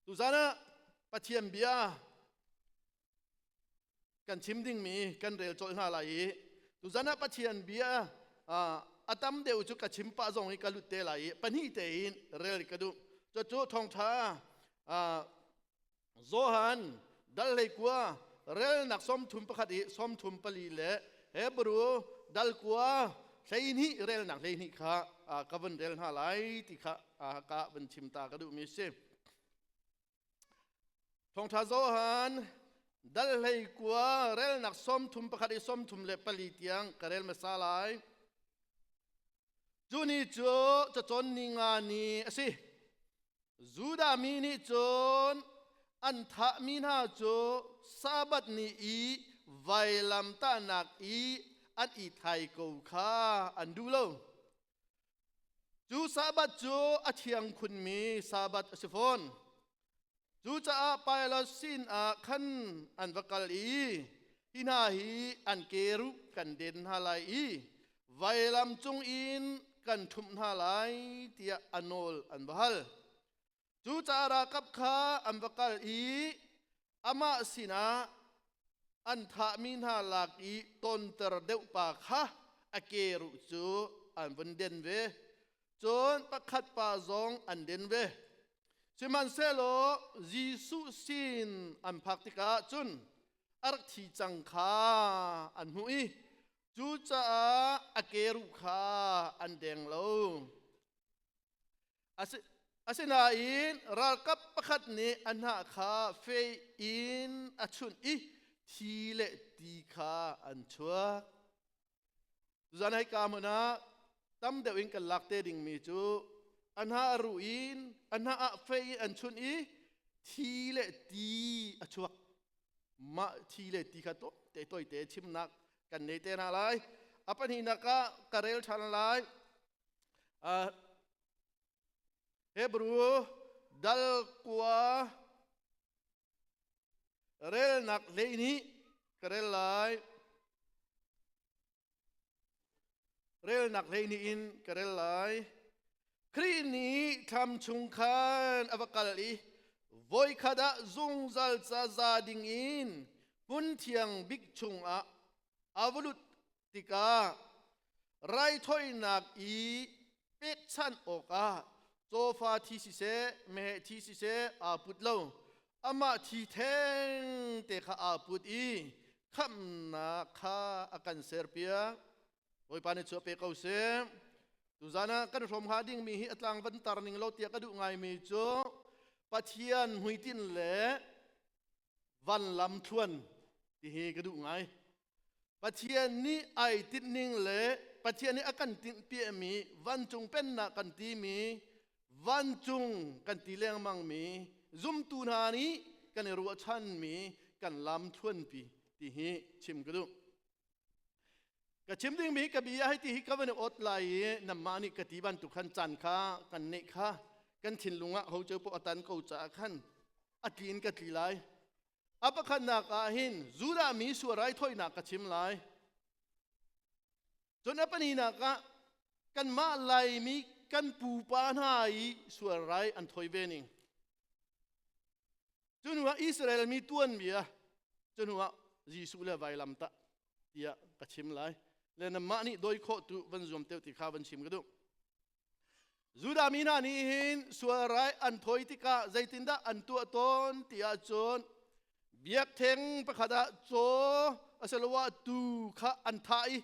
Tuzan ah Pathian bia kan chim dingmi kan rel colh hna lai i tuzan ah Pathian bia a tam deuh cu ka chim pah zong i ka lut te lai i pahnih tein rel ka duh. Cucu thawngṭha Johan dal 19 relnak 31 i 34 le Hebru dal 9 12 relnak 12 kha ka vun rel hna lai ti kha ka vun chim ta ka duhmi si. Thawngṭha Johan dal 19 relnak 31 i 34 tiang ka rel hmasa lai. Cu ni cu cacawn ni nga ni a si. Judah mi nih cun an thahmi hna cu Sabbath ni i vailamtahnak i an i thai ko kha an duh lo. Cu Sabbath cu a thiang khunmi Sabbath a si fawn. Cucaah Pilat sin ah khan an va kal i, hi hna hi an ke ruh kan den hna lai i vailam cung in kan ṭhumh hna lai tiah a nawl an va hal. Cucaah ralkap kha an va kal i amah sinah an thahmi hna lak i tonter deuh pa kha a ke ruh cu an vun den ve. Cun pakhat pa zong an den ve. Sihmanhsehlaw Jesuh sin an phak tikah cun a rak thi cang kha an hmuh i cucaah a ke ruh kha an deng lo. Asinain ralkap pakhat nih a hnah kha fei in a chunh i thi le ti kha an chuak. Tuzan hei ka hmun ah tam deuh in kan lak te dingmi cu a hnah a ruh in a hnah ah fei in an chunh i thi le ti a chuak. Mah thi le ti kha to te toi te chimnak kan nei te hna lai. A pahnihnak ah ka rel ṭhan lai. Hebru dal 9 relnak 12 ka rel lai. Relnak 12 in ka rel lai. Khrih nih thlam chung khan a va kal i voikhat ah zungzal ca za ding in hmun thiang bik chungah a va lut tikah raithawinak i pekchanh awkah cawfa thi siseh meheh thi siseh aa put lo. Amah thi theng te kha aa put i khamhnak kha a kan serpiak. Bawipa nih chuah pe ko seh. Tuzan ah kan hrawm hnga dingmi hi a tlang van tar ning lo tiah ka duh ngaimi cu Pathian hmuitinh le van lam thluan ti hi ka duh ngai. Pathian nih ai tinhning le Pathian nih a kan tinhpiahmi vancung pennak kan timi, vancung kan ti lengmangmi, zumtu hna nih kan i ruahchanmi kan lam thluanpi ti hi chim ka duh. Ka chim dingmi ka bia hei ti hi ka van i ot lai i nanmah nih ka ti bantuk khan caan kha kan neih kha kan thinlung ah ho ceu poh a tan ko caah khan a tli in ka tli lai. A pakhatnak ah hin Judah mi sual raithawinak ka chim lai. Cun a pahnihnak ah kanmah Laimi kan pupa hna i sual rai an thawi ve ning. Cu hnuah Israel mi tuanbia, cu hnuah Jesuh le vailam tah tiah ka chim lai. Le nanmah nih dawi khawh tu van zuam teu ti kha van chim ka duh. Judah mi hna nih hin sual rai an thawi tikah zeitindah an tuah tawn ti ahcun biakṭheng pakhat ah caw asiloah tuu kha an thah i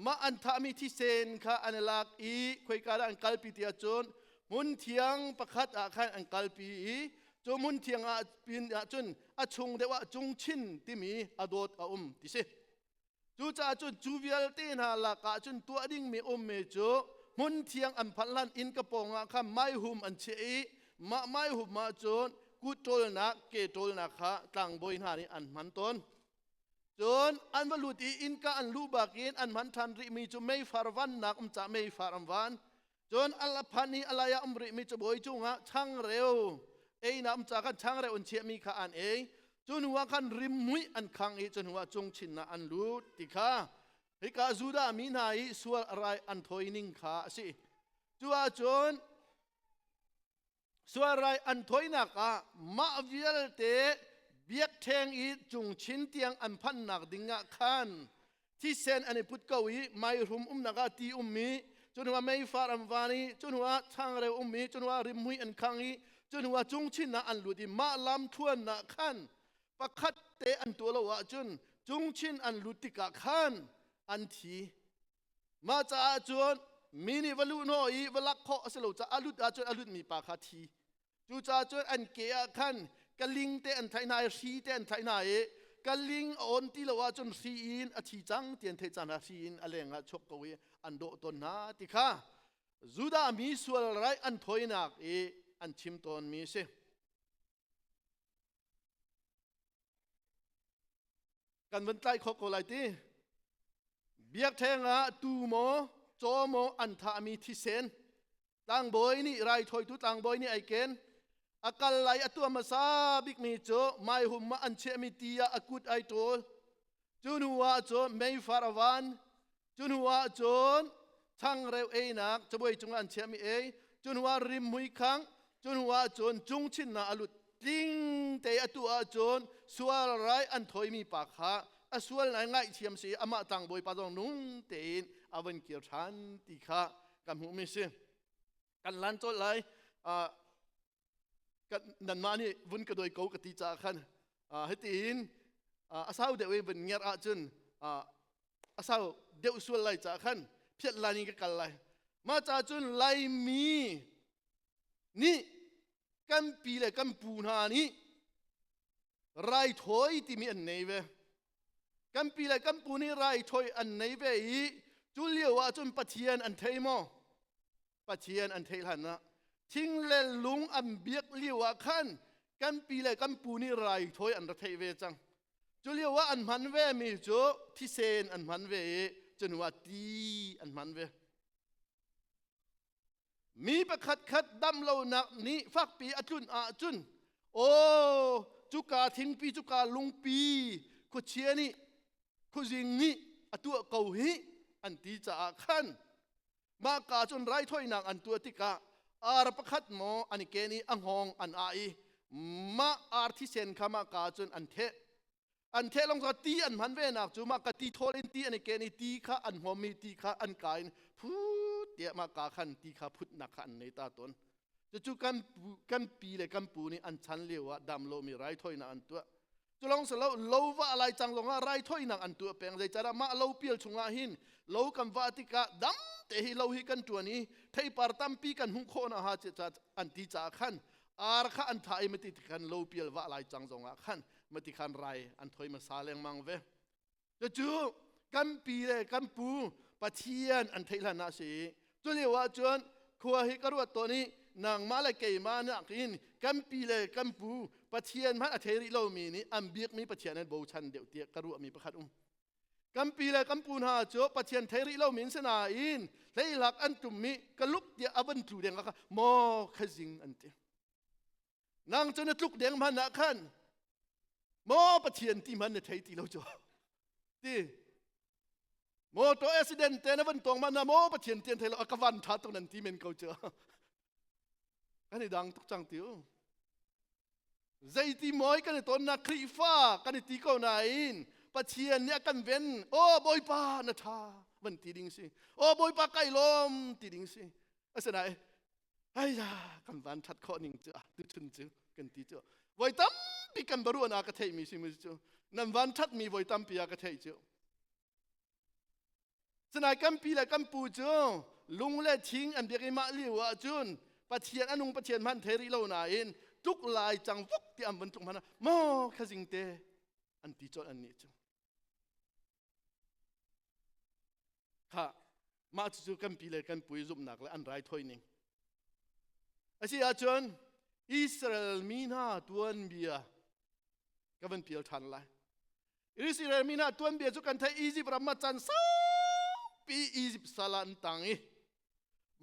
mah an thahmi thisen kha an i lak i khoika dah an kalpi ti ahcun hmun thiang pakhat ah khan an kalpi i cu hmun thiang ah pin ahcun a chung deuh ah cungchin timi a dawt a um ti si. Cucaah cun cu vialte hna lakah cun tuah dingmi ummi cu hmun thiang an phanh hlan inn ka pawngah khan maihum an chiah i mah maihum ah cun kut ṭawlnak ke ṭawlnak kha tlangbawi hna nih an hman tawn. Cun an va lut i innka an luh bakin an hman ṭhan rihmi cu meifar vannak um cah meifar an van. Cun a phan i a lai ah um rihmi cabuai cungah changreu einak um ca khan changreu an chiahmi kha an ei. Cu hnu ah khan rimhmui an khang i cu hnu ah cungchin ah an lut ti kha hika Judah mi hna i sual rai an thawi ning kha a si. Cu ahcun. Sualrai an thawinak ah mah vialte biakṭheng i cungchin tiang an phannak ding ah khan thisen an i put ko i meihrum umnak ah ti ummi, cu hnuah meifar an van i, cu hnuah changreu ummi, cu hnuah rimhmui an khang i, cu hnuah cungchin ah an lut i mah lam thluan ah khan pakhat te an tuah lo ahcun cungchin an lut tikah khan an thi. Mah caah cun mi nih va luh hnawh i va lak khawh a si lo caah a lut ahcun a lutmi pa kha thi. Cucaah cun an ke ah khan kaling te an thlaih hna i hri te an thlaih hna i kaling a on ti lo ahcun hri in a thi cang ti an theih caan ah hri in a leng ah chuak ko i an dawh tawn hna ti kha Judah mi sual rai an thawinak i an chim tawnmi a si. Kan van tlai khawh ko lai ti. Biakṭheng ah tu maw, caw maw an thahmi thisen tlangbawi nih raithawitu tlangbawi nih ai ken. A kal lai a tuah hmasa bikmi cu maihum ah an chiahmi ti ah a kut ai ṭawl. Cu hnu ah cun meifar a van. Cu hnu ah cun changreu einak cabuai cungah an chiahmi ei. Cu hnu ah rimhmui khangh. Cu hnu ah cun cungchinnak a lut. Tling te a tuah ahcun sual rai an thawimi pa kha a sual nai ngaihthiam si amah tlangbawi pa zong nung tein a van kir ṭhan ti kha kan hmuhmi si. Kan lan colh lai. Nanmah nih vun ka doi ko ka ti caah khan hitiin a sau deuh i vun ngerh ahcun a sau deuh sual lai caah khan phiat lan in ka kal lai. Mah caah cun Laimi nih kan pi le kan pu hna nih raithawi timi an nei ve. Kan pi le kan pu nih raithawi an nei ve i cu lio ah cun Pathian an thei maw? Pathian an theih hlan ah thing le lung an biak lio ah khan kan pi le kan pu nih raithawi an ra theih ve cang. Cu lio ah an hman ve mi cu thisen an hman ve i cu hnu ah ti an hman ve. Mi pakhat khat dam lonak nih fakpi a tlun ahcun aw cuka thingpi cuka lungpi khuachia nih khuazing nih a tuah ko hi an ti caah khan mah ka cun raithawinak an tuah tikah ar pakhat maw an i ken i a hngawng an ah i mah ar thisen kha mah ka cun an theh. An theh lawng ti an hman ve nak cu mah ka ti thawl in ti an i ken i ti kha an hmawmmi ti kha an ka in phut tiah mah ka khan ti kha phutnak kha an nei ta tawn. Cucu kan pi le kan pu nih an chan lio ah dam lomi raithawinak an tuah. Cu lawng si lo, lo va lai cang zongah raithawinak an tuah peng. Zeicahdah mah lo pial chungah hin lo kan vah tikah dam te hi lo hi kan ṭuan i theipar tampi kan hmuh khawh nakhnga an ti caah khan ar kha an thah i mati khan lo pial vah lai cang zongah khan mati khan rai an thoi hmasa lengmang ve. Cucu kan pi le kan pu Pathian an theih hlan ah si. Cu lio ah cun khua hi ka ruat tawn i nangmah le keimah nakin kan pi le kan pu Pathian hmanh a thei rih lomi nih an biakmi Pathian an bochan deuh tiah ka ruahmi pakhat um. Kan pi le kan pu hna cu Pathian thei rih lomi an si nain hleihlak an tummi ka luk tiah a van tlu deng ah maw khazing an ti. Nang cu na tluk deng hmanh ah khan maw Pathian ti hmanh na thei ti lo cu ti. Motor accident te na van tong ma na maw Pathian ti an thei lo ka van tha tuk nan ti men ko cu. Kan i dang tuk cang ti u. Zeiti mawi kan i tonnak Khrihfa kan i ti ko nain Pathian nih a kan ven. Aw Bawipa na tha van ti ding si. Aw Bawipa kai lawm ti ding si. Asinain ai kan van that khawh ning cu tuchun cu kan ti cu voi tampi kan baruan ah ka theih mi si mu cu nan van that mi voi tampi ah ka theih cu Cunai kan pi le kan pu cu lung le thing an biak i mah liu ah cun Pathian anung Pathian hman thei rih lo nain tluk lai cang vuk ti an vun tluk hmana maw khazing te an ti colh an nih cu. Kha mah cucu kan pi le kan pui zumhnak le an raithawi ning. Asi ahcun Israel mi hna tuanbia ka van pial ṭhan lai. Israel mi hna tuanbia cu kan theih. Egypt ram ah can saupi Egypt sal ah an tang i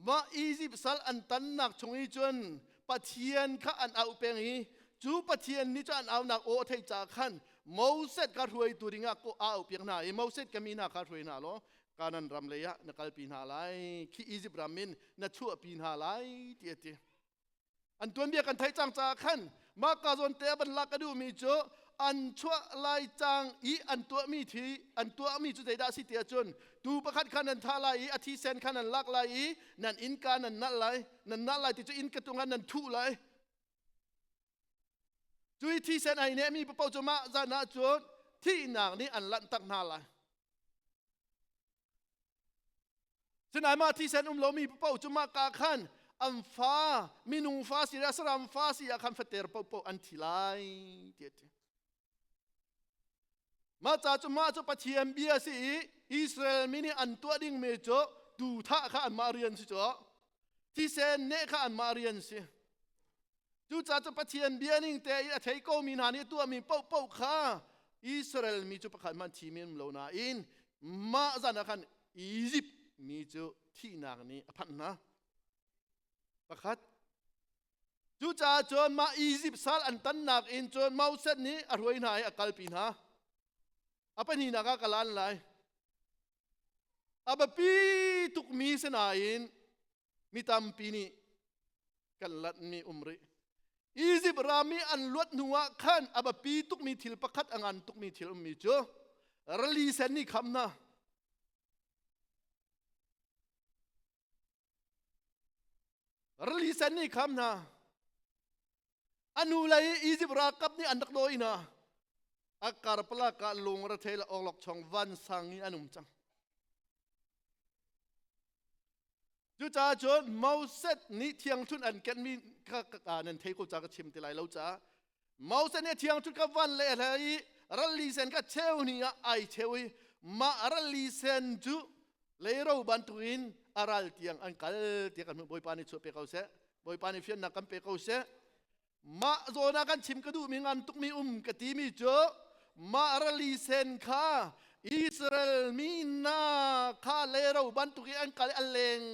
mah Egypt sal an tannak chung i cun Pathian kha an auh peng i cu Pathian nih cu an aunak aw a theih caah khan Moses kha hruaitu dingah a auh piak hna i Moses ka mi hna kha hruai hna law Kanan ram lei ah na kalpi hna lai, khi Egypt ram in na chuahpi hna lai ti a ti. An tuanbia kan theih cang caah khan mah ka zawn te ban lak ka duhmi cu an chuah lai cang i an tuahmi thi an tuahmi cu zeidah a si ti ahcun tuu pakhat kha nan thah lai i a thisen kha nan lak lai i nan innka nan nalh lai, nan nalh lai ti cu innka tungah nan thuh lai. Cu i thisen ai nehmi paoh cu mah zan ah cun thihnak nih an lanh tak hna lai. Sinain mah thisen um lomi paoh cu mah ka khan an fa minung fa si le saram fa si ah khan fater paohpaoh an thi lai ti a ti. Mah ca cu mah cu Pathian bia si i Israel mi nih an tuah dingmi cu tuu thah kha anmah rian si cu thisen neh kha anmah rian si. Cucaah cu Pathian bia ning te i a thei komi hna nih tuahmi paohpaoh kha Israel mi cu pakhat hmanh thi men lo nain mah zan ah khan Izipt mi cu thihnak nih a phanh hna. Pakhat. Cucaah cun mah Izipt sal an tannak in cun Moses nih a hruai hna i a kalpi hna. A pahnihnak ah ka lan lai. A biapi tukmi si nain mi tampi nih kan lanhmi um rih. Izipt ram i an luat hnu ah khan a biapi tukmi thil pakhat a ngan tukmi thil ummi cu rili sen nih kham hna. Rili sen nih kham hna. A nu lei Izipt ralkap nih an rak dawi hna. A karpalak ah lungrethei le awlokchong vansang in an um cang. Cucaah cun Moses nih thiangthunh an kenhmi kha nan thei ko ca ka chim ti lai lo caah Moses nih thiangthunh kha van le hle i ralli sen kha cheu hnih ah ai cheu i mah ralli sen cu leiro bantukin a ral tiang an kal tiah kan hmuh. Bawipa nih chuah pe ko seh. Bawipa nih fiannak kan pe ko seh. Mah zawn ah kan chim ka duhmi ngan tukmi um ka timi cu mah rali sen kha Israel mi hna kha leiro bantuk i an kal i a leng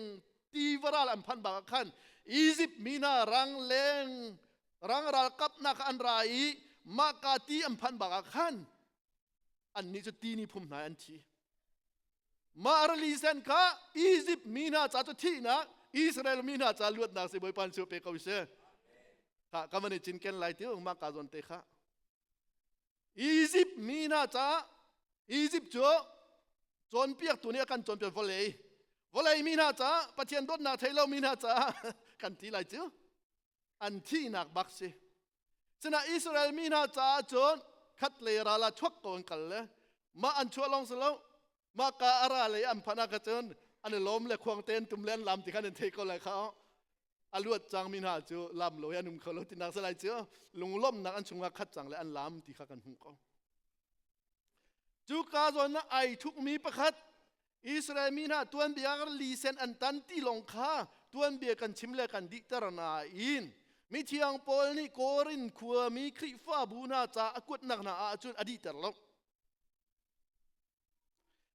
ti varal an phanh bak ah khan Izipt mi hna rang leng rang ralkap hna kha an ra i mah ka ti an phanh bak ah khan annih cu ti nih phum hna an thi. Mah rili sen kha Izipt mi hna ca cu thihnak, Israel mi hna ca luatnak si Bawipa nih pe ko seh. Kha ka van i cinken lai ti mah ka zawn te kha. Izipt mi hna ca Izipt cu cawnpiaktu nih a kan cawnpiak vawlei. Vawlei mi hna ca Pathian dawtnak thei lo mi hna ca kan ti lai cu. An thihnak bak si. Sina Israel mi hna caah cun khat lei ral ah chuak ko an kal le mah an chuah lawng si lo mah ka a ra lei an phanh ah kha cun an i lawm le khuang te an tum le an lam ti khan an thei ko lai kha a luat cang mi hna cu lam lo i an um kho lo tinak si lai cu lunglawmhnak an chungah khat cang le an lam ti kha kan hmuh ko. Cuka zawn ah ai thukmi pakhat Israel mi hna tuanbia lisen an tan ti lawng kha tuanbia kan chim le kan dihter nain mithiang Paul nih Korin khuami Khrihfabu hna ca a kuatnak hna ahcun a dihter lo.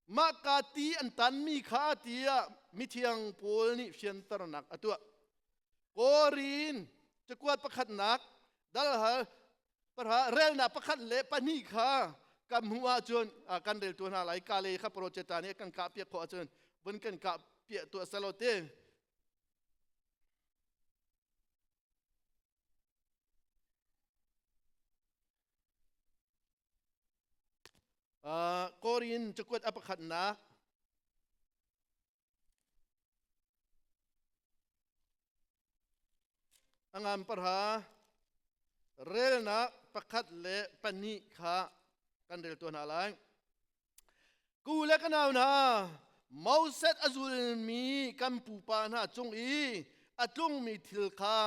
Mah ka ti an tanmi kha tiah mithiang Paul nih fianternak a tuah. Korin cakuat pakhatnak dalhal Parha relnak pakhat le pahnih kha kan hmuh ahcun kan rel tu hna lai ka le kha projector nih kan kah piak khawh ahcun vun kan kah piah tuah selo te. Korin cakuat a pakhatnak A ngan parha relnak pakhat le pahnih kha kan rel tuah hna lai. Ku le ka nau hna, Moses a zulmi kan pupa hna cung i a tlungmi thil kha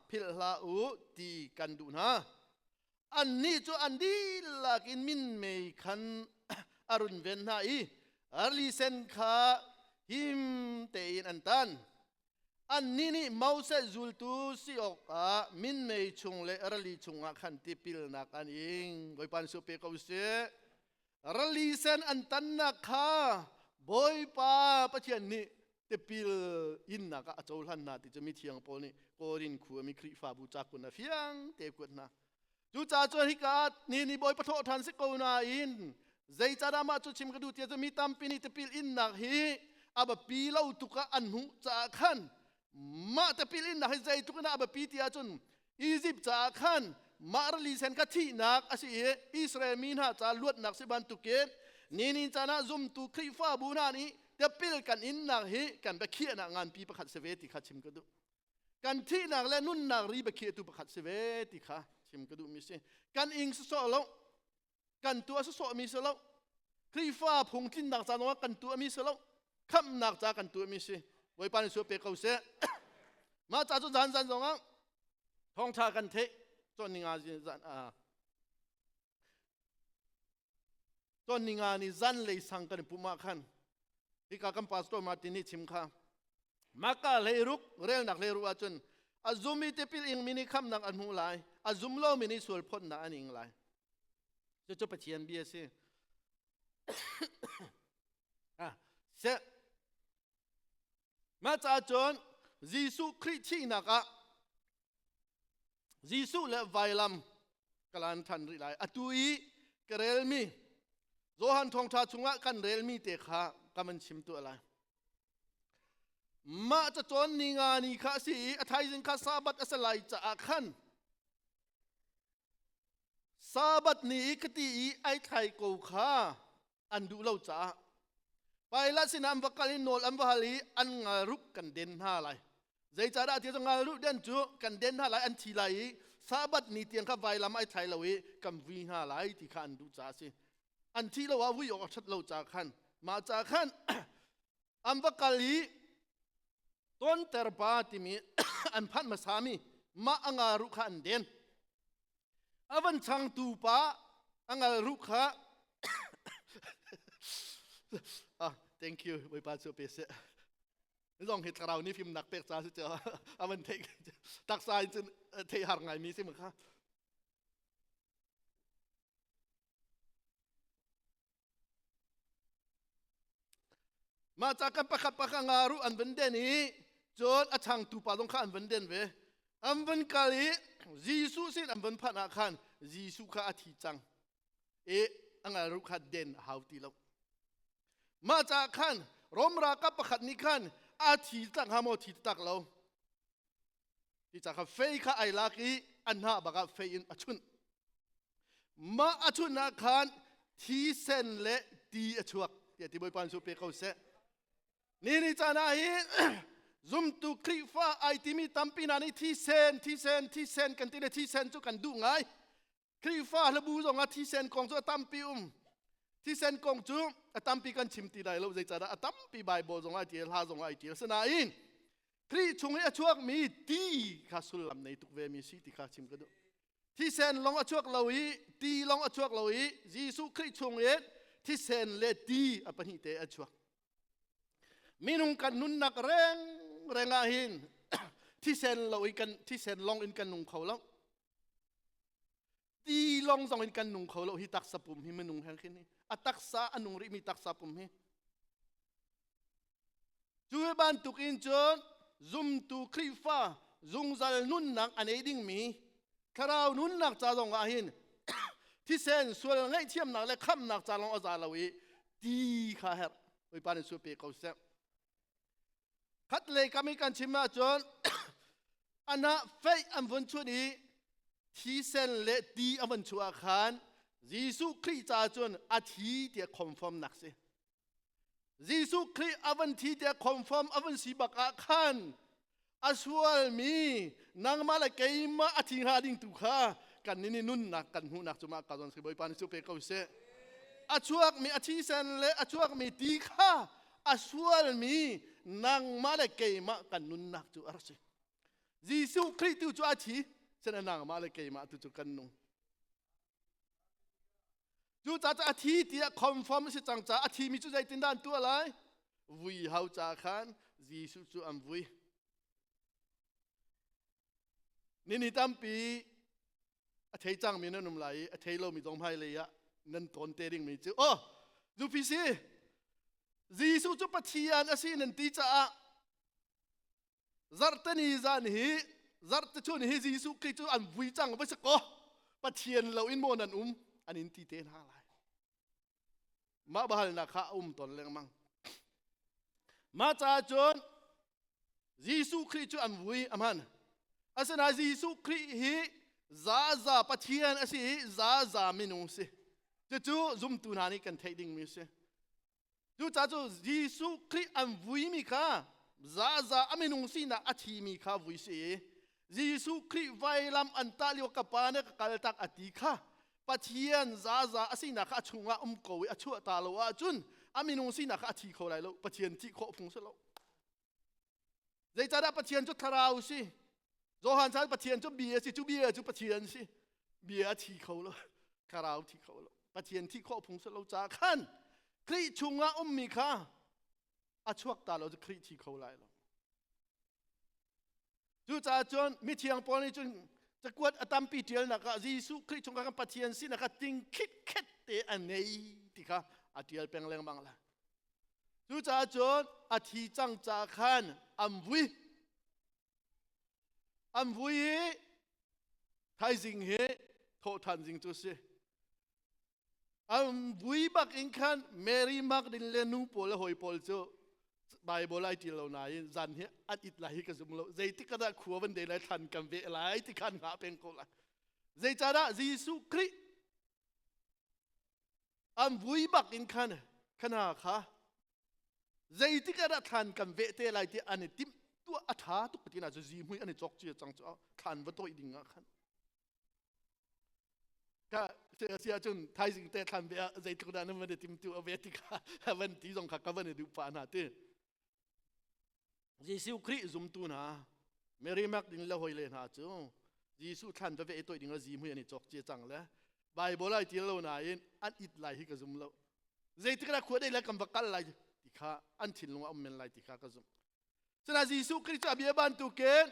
philh hlah u ti kan duh hna. Annih cu an dihlak in minmei khan a runven hna i rili sen kha him tein an tan. Annih nih Moses zultu si awkah minmei chung le rili chungah khan tipilnak an ing. Bawipa nih pe ko seh. Rili sen an tannak kha Bawipa Pathian nih tipil innak ah a cohlan hna ti cu mithiang Paul nih Korin khuami Khrihfabu ca kun a fiang te kuat hna. Cucaah cun hika ni ni Bawipa thawh ṭhan si ko nain zeicahdah mah cu chim ka duh tiah cu mi tampi nih tipil innak hi a biapi lo tuk ah an hmuh caah khan. Mah tipil innak hi zeitluk in a biapi ti ahcun Izipt caah khan mah rili sen kha thihnak a si i Israel mi hna ca luatnak si bantukin ninin caan ah zumtu Khrihfabu hna nih tipil kan innak hi kan biakhiahnak nganpi pakhat si ve ti kha chim ka duh. Kan thihnak le nunnak ri biakhiahtu pakhat si ve ti kha chim ka duhmi si. Kan ing sawsawh lo, kan tuah sawsawhmi si lo, Khrihfa phungtlinnak ca zongah kan tuahmi si lo, khamhnak ca kan tuahmi si. Bawipa nih sual pe ko seh. Mah ca cu zan zan zongah thawngṭha kan theih cawn ninga zan cawn ninga ni zanlei sang kan i pumh ah khan hika kan pastor Martin nih chim kha Maka hleiruk relnak hleiruk ahcun a zum i tipil ingmi nih khamnak an hmuh lai a zum lomi nih sual phawtnak an ing lai cucu Pathian bia a si ah seh mah caah cun Jesuh Khrih thihnak ah Jesuh le vailam ka lan ṭhan rih lai. Atu i ka relmi Johan Thawngṭha chungah kan relmi te kha ka van chim tuah lai. Mah cacawn ni nga ni kha a si i a thaizing kha Sabbath a si lai caah khan Sabbath ni i ka ti i ai thlai ko kha an duh lo caah Pilate sinah an va kal i nawl an va hal i an ngalruk kan den hna lai. Zeicahdah ti cu ngalruk den cu kan den hna lai an thi lai i Sabbath ni tiang kha vailam ai thlai lo i kan vui hna lai ti kha an duh caah a si. An thi lo ah vui awk a ṭhat lo caah khan mah caah khan an va kal i tonter pa timi an phanh hmasami mah a ngaruh kha an den. A van changtu pa a ngal ruh kha ah thank you Bawipa cu pe seh. Zong hi thlarau nih fimnak pek ca si cu a van theih taksa in cun theih har ngai mi si ma kha. Mah ca kan pakhat pakhat nga ruh an van den i cun a changtu pa zong kha an van den ve. An van kal i Jesuh sin an van phanh ah khan Jesuh kha a thi cang i a ngal ruh kha den a hau ti lo. Mah caah khan Rom ralkap pakhat nih khan a thi tak hnga maw thi tak lo ti ca kha fei kha ai lak i an hna bak ah fei in a chunh. Mah a chunh ah khan thisen le ti a chuak tiah ti Bawipa cu pe ko seh. Ni ni caan ah hin zumtu Khrihfa ai timi tampi hna nih thisen thisen thisen kan ti le thisen cu kan duh ngai. Khrihfa hlabu zong ah thisen kong cu a tampi um. Thisen kong cu a tampi kan chim ti lai lo zeicahdah a tampi Bible zong ai tial hla zong ai tial. Sinain Khrih chung i a chuakmi ti kha sullam nei tuk ve mi si ti kha chim ka duh. Thisen lawng a chuak lo i ti lawng a chuak lo i Jesuh Khrih chung i thisen le ti a pahnih te a chuak. Minung kan nunnak reng reng ah hin thisen lo i kan thisen lawng in kan nung kho lo. Ti lawng zong in kan nung kho lo hi taksa pum hi minung heng khin hi a taksa a nung rihmi taksa pum hi Cu bantuk in cun zumtu Khrihfa zungzal nunnak a nei dingmi thlarau nunnak ca zong ah hin thisen sual ngaihthiamnak le khamhnak ca lawng a za lo i ti kha herh Bawipa nih sual pe ko seh. Khat lei kam i kan chim ahcun anah feih an vun chun i thisen le ti a vun chuah khan Jesuh Khrih ca cun a thi tiah confirm nak si. Jesuh Khrih a van thi tiah confirm a van si bak ah khan a sualmi nangmah le keimah a thi hnga ding tu kha kan nih nunnak kan hmuhnak cu mah ka zawn si Bawipa nih cu pe ko seh. A chuakmi a thisen le a chuakmi ti kha a sualmi nangmah le keimah kan nunnak cu a rak si. Jesuh Khrih tu cu a thi, sen nangmah le keimah tu cu kan nung. Cucaah a thi tiah confirm a si cang caah a thimi cu zeitindah an tuah lai? Vui hau ca khan Jesuh cu an vui. Nini tampi a thei cangmi nan um lai i a thei lomi zong hmailei ah nan tawn te dingmi cu oh zupi si Jesuh cu Pathian a si nan ti caah Zarhteni zan hi zarhte chun hi Jesuh Khrih cu an vui cang va si kaw Pathian lo in maw nan um an in ti te hna lai. Mah bahalnak kha a um ton lengmang. Mah caah cun Jesuh Khrih cu an vui a hman. Asinain Jesuh Khrih hi zaza Pathian a si i zaza minung si. Cucu zumtu hna nih kan theih dingmi a si. Cucaah cu Jesuh Khrih an vuimi kha zaza a minung sinak a thimi kha vui si i Jesuh Khrih vailam an tah lio ka pa nih ka kaltak a ti kha Pathian zaza a sinak kha a chungah um ko i a chuah ta lo ahcun a minung sinak kha a thi kho lai lo. Pathian thih khawh phung si lo. Zeicahdah Pathian cu thlarau si? Johan chan Pathian cu bia si, cu bia cu Pathian si. Bia a thi kho lo, thlarau thi kho lo. Pathian thi khawh phung si lo caah khan Khrih chungah ummi kha a chuak ta lo cu Khrih thi kho lai lo. Cucaah cun mithiang Paul nih cun cakuat a tampi ṭialnak ah Jesuh Khrih chungah kan Pathian sinak kha ting khitkhet te a nei ti kha a ṭial peng lengmang lai. Cucaah cun a thi cang ca khan an vui. An vui i thaizing hi thawhṭhan zing cu si. An vui bak in khan Mary Magdalene le nu pawl le hawi pawl cu Bible ai ṭil lo nain zan hi an it lai hi ka zum lo. Zeitik ah dah khua van dei lai thlan kan veh lai ti khan hngah peng ko lai. Zeicahdah Jesuh Khrih an vui bak in khan khana kha zeitik ah dah thlan kan veh te lai ti an i timh tuah a ṭha tuk ti na cu zihmui an i cawk cia cang cu thlan va toih ding ah khan ka sia cun thaizing te thlan ve ah zeitluk dah nan van i tim tu a ve ti kha van ti zong kha ka van i duh pah hna ti Jesuh Khrih zumtu hna Mary Magdalene le hoi le hna cu Jesuh thlan va ve toih ding a zihmui an i cawk cia cang le Bible ai til lo nain an it lai hi ka zum lo. Zeitik dah khua dei le kan va kal lai ti kha an thinlung a um men lai ti kha ka zumh. Cuna Jesuh Khrih cu a bia bantukin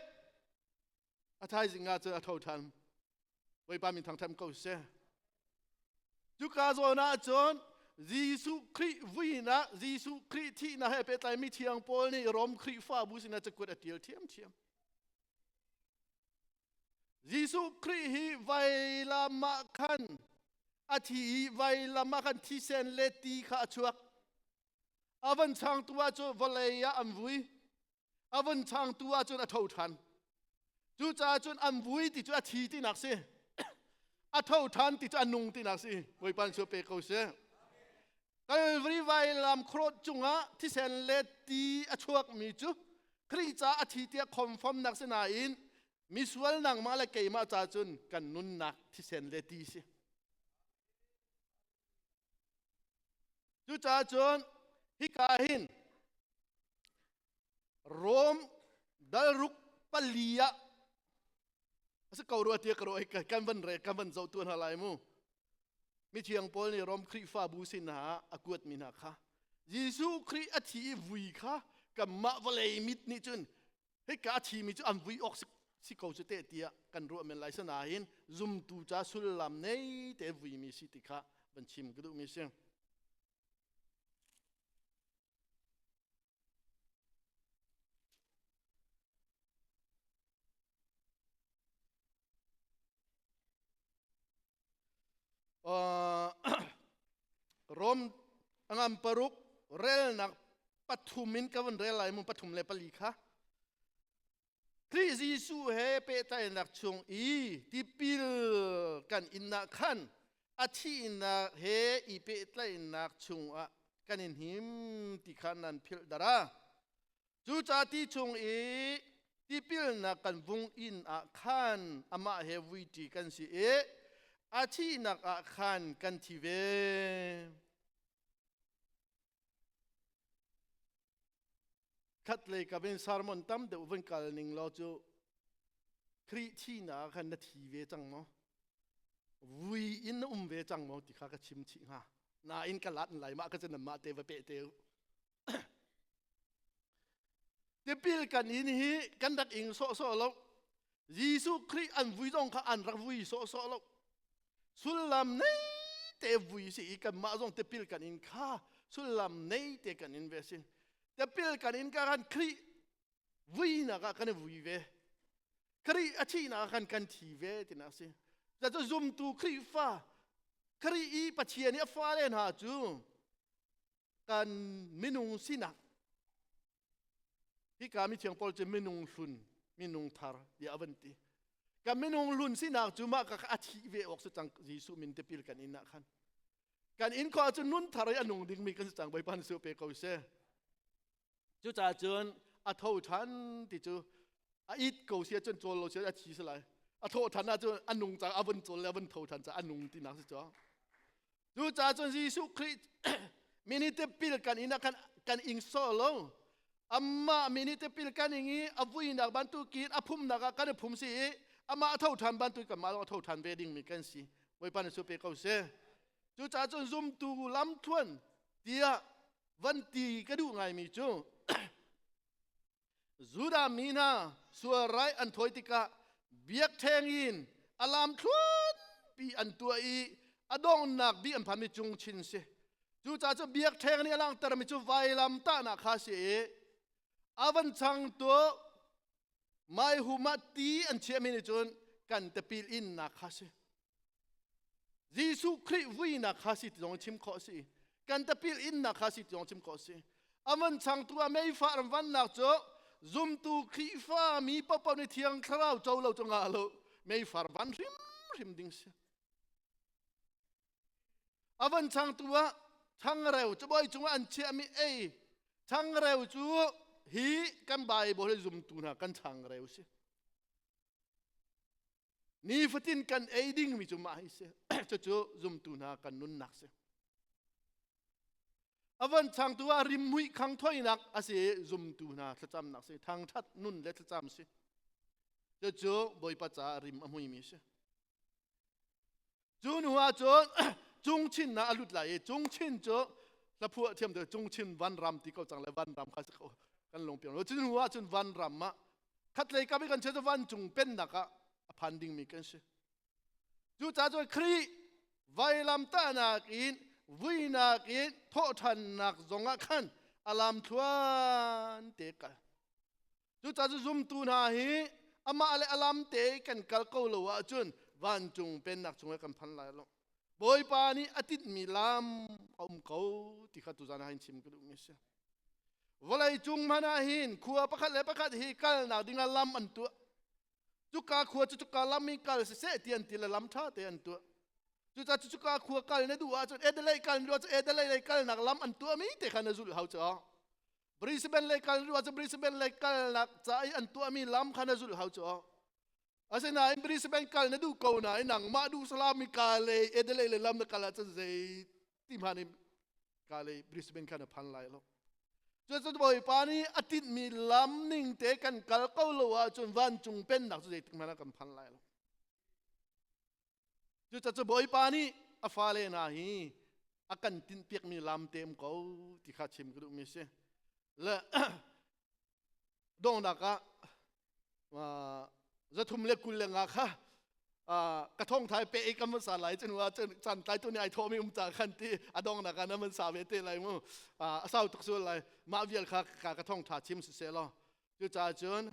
a thaizing ah cun a tho ṭhan. Bawipa min thangṭhat ko seh. Cuka zawn ah cun Jesuh Khrih vuinak, Jesuh Khrih thihnak he pehtlaimi thiang Paul nih Rom Khrihfabu sinah cakuat a ṭial ṭhiamṭhiam. Jesuh Khrih hi vailam ah khan a thi i vailam ah khan thisen le ti kha a chuak. A van changtu ah cu vawlei ah an vui. A vun changtu ahcun a tho ṭhan. Cucaah cun an vui ti cu a thi tinak si. A tho ṭhan ti cu a nung tinak si. Bawipa nih pe ko seh. Calvary vailam cross cungah thisen le ti a chuakmi cu Khrih ca a thi tiah confirmnak si nain misual nangmah le keimah ca cun kan nunnak thisen le ti si. Cucaah cun hika hin Rom dalruk pali ah a si ko rua tiah ka ruah kan van re kan van zoh tu hna lai mu. Mithiang Paul nih Rom Khrihfabu sin ah a kuatmi hna kha Jesuh Khrih a thi i vui kha kanmah vawlei mit nih cun hika a thimi cu an vui awk si ko cu teh tiah kan ruah men lai sanain zumtu ca sullam nei te vuimi si ti kha van chim ka duhmi si. Rom angam paruk relnak pathum in ka van rel lai mu pathum le pali kha Khrih Jesuh he pehtlaihnak chung i tipil kan innak khan a thihnak he i pehtlaihnak chungah kan in him ti kha nan philh dara. Cucaah ti chung i tipilnak kan vung inn ah khan amah he vuiṭi kan si i a thihnak ah khan kan thi ve. Khatlei ka in sermon tam deuh vun kal ning law cu Khrih thihnak ah khan na thi ve cang maw? Vui in na um ve cang maw ti kha ka chim chih hnga. Nain ka lat lai mah ka cu nan mah te va peh te u. Tipil kan in hi kan rak ing sawhsawh lo. Jesuh Khrih an vui zong kha an rak vui sawhsawh lo. Sullam nei te vui si i kanmah zong tipil kan in kha sullam nei te kan in ve si. Tipil kan in ka kan Khrih vuinak ah kan i vui ve. Khrih a thihnak ah khan kan thi ve tinak si. Cu zumtu Khrihfa Khrih i Pathian i a fale hna cu kan minung sinak. Hika mithiang Paul cu minung hlun, minung thar tiah a van ti. Kan minung hlun sinak cu mah ka a thih ve awk si cang. Jesuh min tipil kan in ah khan. Kan in khawh ahcun nun thar i a nung dingmi kan si cang. Bawipa nih pe ko seh. Cucaah cun a tho ṭhan ti cu a it ko si ahcun, cawl lo si a thi si lai. A thawh ṭhan ahcun a nung cang, a vun cawl le a vun tho ṭhan caah a nung tinak si cu. Cucaah cun Jesuh Khrih min i tipil kan in ah khan kan ing sawh lo. Amah min i tipil kan ing i a vuinak bantukin a phumnak ah kan i phum si i amah a tho ṭhan bantukin kanmah zong a tho ṭhan ve dingmi kan si. Bawipa nih su pe ko seh. Cucaah cun zumtu lamthluan tiah van ti ka duh ngaimi cu, Judah mi hna sual rai an thawi tikah biakṭheng in a lamthluan pi an tuah i a donghnak bik an phanmi cungchin si. Cucaah cu biakṭheng nih a langhtermi cu vailam tahnak kha si i a van changtu maihum ah ti an chiahmi nih cun kan tipil innak kha si. Jesuh Khrih vuinak kha si ti zong chim khawh si. Kan tapil innak kha si ti zong chim khawh si. Aman changtu a meifah ram vannak cu zumtu Khrihfa mi paohpaoh nih Thiang Thlarau co lo cu ngah lo, meifar van hrimhrim ding si. Avan changtu ah changreu cabuai cungah an chiahmi ei changreu cu hi kan Bible hi zumtu hna kan changreu si. Nifatin kan ei dingmi cu mah hi si. Cucu zumtu hna kan nunnak si. A van changtu ah rimhmui khang thoinak a si, zumtu hna thlacamnak si, thangthat nun le thlacam si. Cucu Bawipa caah rim a hmuimi si. Cu hnu ah cun cungchin ah a lut lai i cungchin cu hlaphuah thiam te cungchin vanram ti ko cang le vanram kha si ko kan lungpiang lo. Cu hnu ah cun vanram ah khatlei kam i kan chia cu vancung pennak ah a phan dingmi kan si. Cucaah cun Khrih vailamtahnak in, vuinak in, thawhṭhannak zongah khan a lamthluan te kal. Cucaah cu zumtu hna hi amah le a lam te kan kal ko lo ahcun vancung pennak chungah kan phan lai lo. Bawipa nih a tinhmi lam a um ko ti kha tuzan ah hin chim ka duhmi a si. Vawlei cung hmanh ah hin khua pakhat le pakhat hi kalnak dingah lam an tuah. Cuka khua cu cuka lam in kal siseh ti an ti le lam ṭha te an tuah. Cucaah cu cuka khua kal na duh ahcun Adelaide kal na duh ahcun Adelaide lei kalnak lam an tuahmi te kha na zulh hau cu. Brisbane lei kal ruah cu Brisbane lei kalnak ca i an tuahmi lam kha na zulh hau cu. Asinain Brisbane kal na duh ko nain nangmah duh salam i ka lei Adelaide lei lam na kal ahcun zei ti hmanh in ka lei Brisbane kha na phan lai lo. Cucu Bawipa nih a tinhmi lam ning te kan kal ko lo ahcun vancung pennak cu zeitik hmanh ah kan phan lai lo. Cucaah Bawipa nih a fale hna hi a kan tinhpiakmi lam te um ko ti kha chim ka duhmi a si. Le donghnak ah 325 kha ka thawngthai pe i kan van sa lai cun wa chan tlai tu nih ai thawhmi um ca khan ti a donghnak ah na van sa ve te lai mu. A sau tuk sul lai, mah vial kha ka thawngtha chim siseh law. Cucaah cun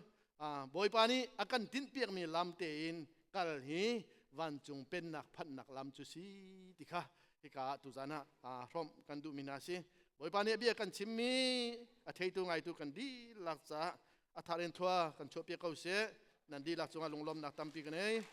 Bawipa nih a kan tinhpiakmi lam tein kal hi vancung pennak phanhnak lam cu si ti kha hika ah tuzan ah hrawmh kan duhmi hna si. Bawipa nih a bia kan chimmi a theitu ngaitu kan dihlak caah a thar in thua kan chuahpiak ko seh. Nan dihlak cungah lunglawmnak tampi ka nei.